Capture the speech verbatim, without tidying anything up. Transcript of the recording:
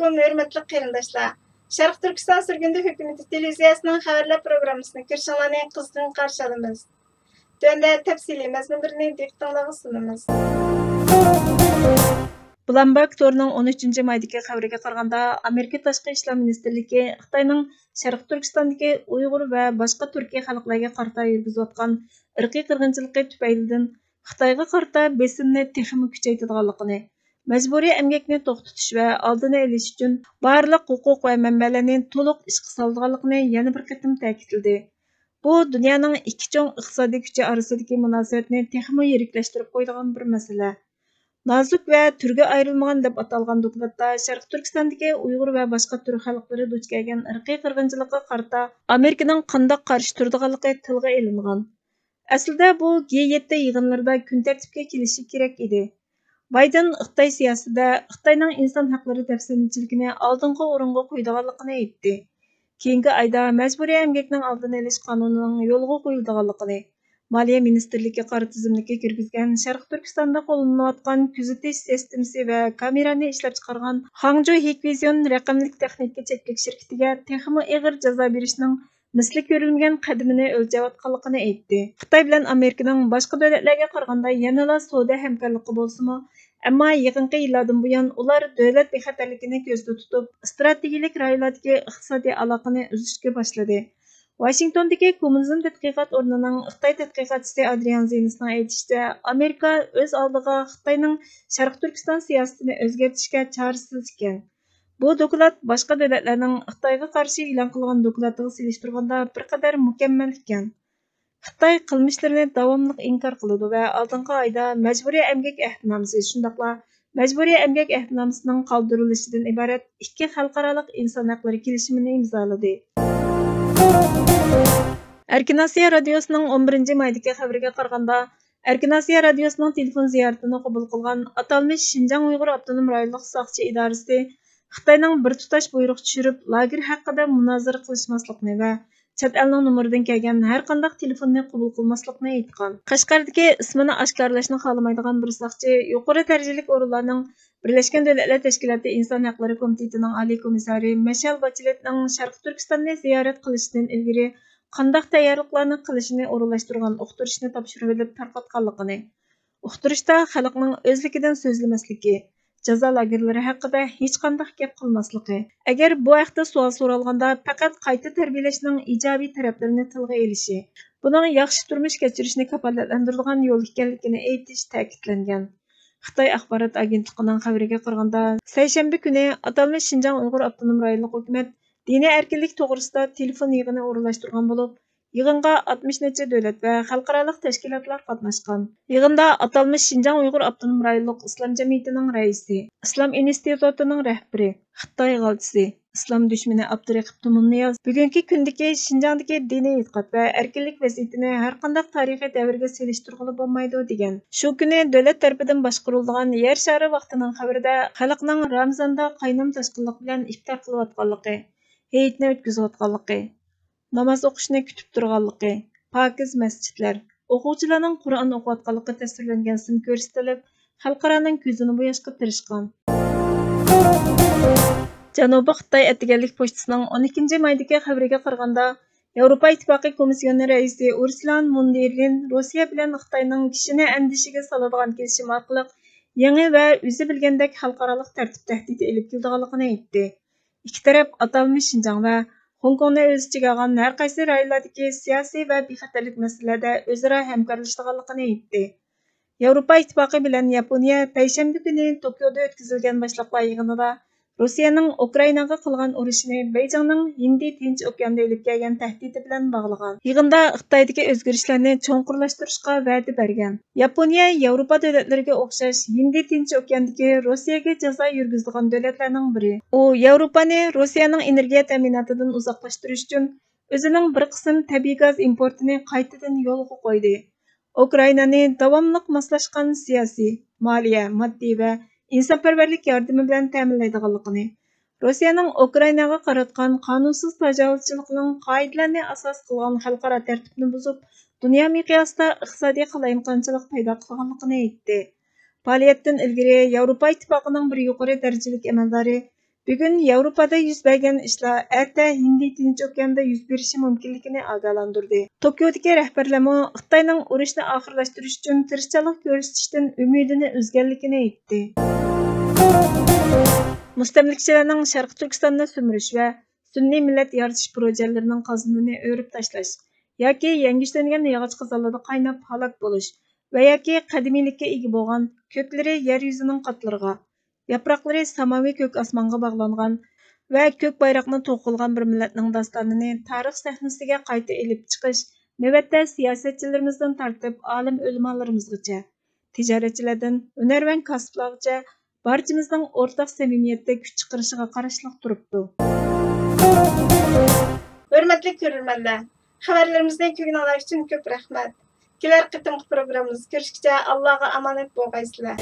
ھۆرمەتلىك قېرىنداشلار، شەرقىي تۈركىستان سۈرگۈندە ھۆكۈمىتى تېلېۋىزىيەسىنىڭ خەۋەرلەر پروگراممىسىنى كۆرۈشۈڭلارنى قىزغىن قارشى ئالىمىز. تۆۋەندە تەپسىلىي مەزمۇنلىرىنى دىققىتىڭلارغا سۇنىمىز. بلومبېرگ تورىنىڭ ئون ئۈچىنچى مايدىكى خەۋىرىگە قارىغاندا، ئامېرىكا تاشقى ئىشلار مىنىستىرلىكى خىتاينىڭ شەرقىي تۈركىستاندىكى ئۇيغۇر ۋە باشقا تۈركىي خەلقلەرگە قارىتا يۈرگۈزۈۋاتقان ئىرقىي قىرغىنچىلىقى تۈپەيلىدىن خىتايغا قارىتا بېسىمنى تېخىمۇ كۈچەيتىدىغانلىقىنى، مەجبۇرىي ئەمگەكنى توختىتىش ۋە ئالدىنى ئېلىش ئۈچۈن بارلىق ھوقۇق ۋە مەنبەلەرنى تولۇق ئىشقا سالىدىغانلىقىنى يەنە بىر قېتىم تەكىتلىدى. بۇ دۇنيانىڭ ئىككى چوڭ ئىقتىسادىي كۈچى ئارىسىدىكى مۇناسىۋەتنى تېخىمۇ يىرىكلەشتۈرۈپ قويىدىغان بىر مەسىلە. نازۇك ۋە تۈرگە ئايرىلمىغان دەپ ئاتالغان دوكلاتتا شەرقىي تۈركىستاندىكى ئۇيغۇر ۋە باشقا تۈرك خەلقلىرى دۇچ كەلگەن ئىرقىي قىرغىنچىلىققا قارىتا ئامېرىكىنىڭ قانداق قارشى تۇرىدىغانلىقى تىلغا ئېلىنغان. ئەسلىدە بۇ گې يەتتە يىغىنلىرىدا كۈن تەرتىپكە كېلىشى كېرەك ئىدى. بايدېن خىتاي سىياسىتىدە خىتاينىڭ ئىنسان ھەقلىرى دەپسەندىچىلىكىنى ئالدىنقى ئورۇنغا قويىدىغانلىقىنى ئېيتتى. كېيىنكى ئايدا مەجبۇرىي ئەمگەكنىڭ ئالدىنى ئېلىش قانۇنىنىڭ يولغا قويۇلىدىغانلىقىنى، مالىيە مىنىستىرلىكى قارا تىزىملىككە كىرگۈزگەن شەرقىي تۈركىستاندا قوللىنىلىۋاتقان كۆزىتىش سىستېمىسى ۋە كامېرانى ئىشلەپچىقارغان خاڭجۇ ھىكۋىزيون رەقەملىك تېخنىكا چەكلىك شىركىتىگە تېخىمۇ ئېغىر جازا بېرىشنىڭ مىسلى كۆرۈلمىگەن قەدىمىنى ئۆلچەۋاتقانلىقىنى ئېيتتى. خىتاي بىلەن ئامېرىكىنىڭ باشقا دۆلەتلەرگە قارىغاندا يەنىلا سودا ھەمكارلىقى بولسىمۇ، ئەمما يېقىنقى يىللاردىن بۇيان ئۇلار دۆلەت بىخەتەرلىكىنى كۆزدە تۇتۇپ، ئىستراتېگىيەلىك رايونلاردىكى ئىقتىسادىي ئالاقىنى ئۈزۈشكە باشلىدى. ۋاشىنگتوندىكى كوممۇنىزم تەتقىقات ئورنىنىڭ خىتاي تەتقىقاتچىسى ئادرىيان زىنىسنىڭ ئېيتىشىچە، ئامېرىكا ئۆز ئالدىغا خىتاينىڭ شەرقىي تۈركىستان سىياسىتىنى ئۆزگەرتىشكە چارىسىز ئىكەن. بۇ دوكلات باشقا دۆلەتلەرنىڭ خىتايغا قارشى ئېلان قىلغان دوكلاتىغا سېلىشتۇرغاندا بىر قەدەر مۇكەممەل ئىكەن. خىتاي قىلمىشلىرىنى داۋاملىق ئىنكار قىلىدۇ ۋە ئالدىنقى ئايدا مەجبۇرىي ئەمگەك ئەھدىنامىسى، شۇنداقلا مەجبۇرىي ئەمگەك ئەھدىنامىسىنىڭ قالدۇرۇلۇشىدىن ئىبارەت ئىككى خەلقئارالىق ئىنسان ھەقلىرى كېلىشىمىنى ئىمزالىدى. ئەركىن ئاسىيا رادىيوسىنىڭ ئون بىرىنچى مايدىكى خەۋىرىگە قارىغاندا، ئەركىن ئاسىيا رادىيوسىنىڭ تېلېفون زىيارىتىنى قوبۇل قىلغان ئاتالمىش شىنجاڭ ئۇيغۇر ئاپتونوم رايونلۇق ساقچى ئىدارىسى خىتاينىڭ بىر تۇتاش بۇيرۇق چۈشۈرۈپ، لاگېر ھەققىدە مۇنازىرە قىلىشماسلىقنى ۋە چەت ئەلنىڭ نومۇرىدىن كەلگەن ھەر قانداق تېلېفوننى قوبۇل قىلماسلىقنى ئېيتقان. قەشقەردىكى ئىسمىنى ئاشكارىلاشنى خالىمايدىغان بىر ساقچى يۇقىرى دەرىجىلىك ئورۇنلارنىڭ بىرلەشكەن دۆلەتلەر تەشكىلاتى ئىنسان ھەقلىرى كومىتېتىنىڭ ئالىي كومىسسارى مىشېل باچېلېتنىڭ شەرقىي تۈركىستاننى زىيارەت قىلىشىدىن ئىلگىرى قانداق تەييارلىقلارنى قىلىشىنى ئورۇنلاشتۇرغان ئۇقتۇرۇشنى تاپشۇرۇۋېلىپ تارقاتقانلىقىنى، ئۇقتۇرۇشتا خەلقنىڭ ئۆزلۈكىدىن سۆزلىمەسلىكى، جازا لاگېرلىرى ھەققىدە ھېچقانداق گەپ قىلماسلىقى، ئەگەر بۇ ھەقتە سوئال سورالغاندا، پەقەت قايتا تەربىيەلەشنىڭ ئىجابىي تەرەپلىرىنى تىلغا ئېلىشى، بۇنىڭ ياخشى تۇرمۇش كەچۈرۈشنى كاپالەتلەندۈرىدىغان يول ئىكەنلىكىنى ئېيتىش تەكىتلەنگەن. خىتاي ئاخبارات ئاگېنتلىقىنىڭ خەۋىرىگە قارىغاندا، سەيشەنبە كۈنى ئاتالمىش شىنجاڭ ئۇيغۇر ئاپتونوم رايونلۇق ھۆكۈمەت دىنىي ئەركىنلىك توغرىسىدا تېلېفون يىغىنى ئورۇنلاشتۇرغان بولۇپ، يىغىنغا ئاتمىش نەچچە دۆلەت ۋە خەلقئارالىق تەشكىلاتلار قاتناشقان. يىغىندا ئاتالمىش شىنجاڭ ئۇيغۇر ئاپتونوم رايونلۇق ئىسلام جەمئىيىتىنىڭ رەئىسى، ئىسلام ئىنستىتۇتىنىڭ رەھبىرى، خىتاي ئىلچىسى، ئىسلام دۈشمىنى ئابدۇرېقىپ تۇمۇننىياز بۈگۈنكى كۈندىكى شىنجاڭدىكى دىنىي ئېتىقاد ۋە ئەركىنلىك ۋەزىيىتىنى ھەرقانداق تارىخىي دەۋرگە سېلىشتۇرغىلى بولمايدۇ، دېگەن. شۇ كۈنى دۆلەت تەرىپىدىن باشقۇرۇلىدىغان يەر شارى ۋاقتىنىڭ خەۋىرىدە خەلقنىڭ رامىزاندا قاينام-تاشقىنلىق بىلەن ئىپتار قىلىۋاتقانلىقى، ھېيتنى ئۆتكۈزۈۋاتقانلىقى، ناماز ئوقۇشنى كۈتۈپ تۇرغانلىقى، پاكىز مەسچىتلەر، ئوقۇغۇچىلارنىڭ قۇرئان ئوقۇۋاتقانلىقى تەسۋىرلەنگەن سىم كۆرسىتىلىپ، خەلقئارانىڭ كۆزىنى بوياشقا تىرىشقان. جەنۇبىي خىتاي ئەتىگەنلىك پوچتىسىنىڭ ئون ئىككىنچى مايدىكى خەۋىرىگە قارىغاندا، ياۋروپا ئىتتىپاقى كومىسسىيونى رەئىسى ئۇرسۇلا مون دېر لېيېن روسىيە بىلەن خىتاينىڭ كىشىنى ئەندىشىگە سالىدىغان كېلىشىم ئارقىلىق يېڭى ۋە ئۆزى بىلگەندەك خەلقئارالىق تەرتىپ تەھدىتى ئېلىپ كېلىدىغانلىقىنى ئېيتتى. ئىككى تەرەپ ئاتالمىش شىنجاڭ ۋە خوڭكوڭنى ئۆز ئىچىگە ئالغان ھەر قايسى رايونلاردىكى سىياسىي ۋە بىخەتەرلىك مەسىلىلەردە ئۆزئارا ھەمكارلىشىدىغانلىقىنى ئېيتتى. ياۋروپا ئىتتىپاقى بىلەن ياپونىيە پەيشەنبە كۈنى توكيودا ئۆتكۈزۈلگەن باشلىقلار يىغىنىدا روسىيەنىڭ ئۇكرائىناغا قىلغان ئۇرۇشىنى بېيجىڭنىڭ ھىندى تىنچ ئوكياندا ئېلىپ كەلگەن تەھدىتى بىلەن باغلىغان. يىغىندا خىتايدىكى ئۆزگىرىشلەرنى چوڭقۇرلاشتۇرۇشقا ۋەدە بەرگەن. ياپونىيە ياۋروپا دۆلەتلىرىگە ئوخشاش ھىندى تىنچ ئوكياندىكى روسىيەگە جازا يۈرگۈزىدىغان دۆلەتلەرنىڭ بىرى. ئۇ ياۋروپانى روسىيەنىڭ ئېنېرگىيە تەمىناتىدىن ئۇزاقلاشتۇرۇش ئۈچۈن ئۆزىنىڭ بىر قىسىم تەبىئىي گاز ئىمپورتىنى قايتىدىن يولغا قويدى. ئۇكرائىنانى داۋاملىق ماسلاشقان سىياسىي، مالىيە، ماددىي ۋە ئىنسانپەرۋەرلىك ياردىمى بىلەن تەمىنلەيدىغانلىقىنى، روسىيەنىڭ ئۇكرائىناغا قاراتقان قانۇنسىز تاجاۋۇزچىلىقىنىڭ قائىدىلەرنى ئاساس قىلغان خەلقئارا تەرتىپنى بۇزۇپ، دۇنيا مىقياسىدا ئىقتىسادىي قالايمىقانچىلىق پەيدا قىلغانلىقىنى ئېيتتى. پائالىيەتتىن ئىلگىرى ياۋروپا ئىتتىپاقىنىڭ بىر يۇقىرى دەرىجىلىك ئەمەلدارى بۈگۈن ياۋروپادا يۈز بەرگەن ئىشلار ئەتە ھىندى تىنچ ئوكياندا يۈز بېرىشى مۇمكىنلىكىنى ئاگاھلاندۇردى. توكيودىكى رەھبەرلەرمۇ خىتاينىڭ ئۇرۇشنى ئاخىرلاشتۇرۇش ئۈچۈن تىرىشچانلىق كۆرسىتىشتىن ئۈمىدىنى ئۈزگەنلىكىنى ئېيتتى. مۇستەملىكىچىلەرنىڭ شەرقىي تۈركىستاننى سۈمۈرۈش ۋە سۈنئىي مىللەت يارىتىش پروژەلىرىنىڭ قازىنىنى ئۆرۈپ تاشلاش ياكى يەڭگۈشلەنگەن ياغاچ قازانلىرىدا قايناپ ھالاك بولۇش ۋە ياكى قەدىمىيلىككە ئىگە بولغان، كۆكلىرى يەر يۈزىنىڭ قاتلىرىغا، ياپراقلىرى ساماۋى كۆك ئاسمانغا باغلانغان ۋە كۆك بايراقنى توقۇلغان بىر مىللەتنىڭ داستانىنى تارىخ سەھنىسىگە قايتا ئېلىپ چىقىش نۆۋەتتە سىياسەتچىلىرىمىزدىن تارتىپ ئالىم ئۆلىمالىرىمىزغىچە، تىجارەتچىلەردىن ھۈنەرۋەن كاسىپلارغىچە بارچىمىزنىڭ ئورتاق سەمىمىيەتتە كۈچ چىقىرىشىغا قاراشلىق تۇرۇپتۇ. ھۆرمەتلىك كۆرۈرمەنلەر، خەۋەرلىرىمىزنى كۆرگىنىڭلار ئۈچۈن كۆپ رەھمەت. كېلەر قېتىمقى پروگراممىمىزدا كۆرۈشكىچە ئاللاغا ئامانەت بولغايسىلەر.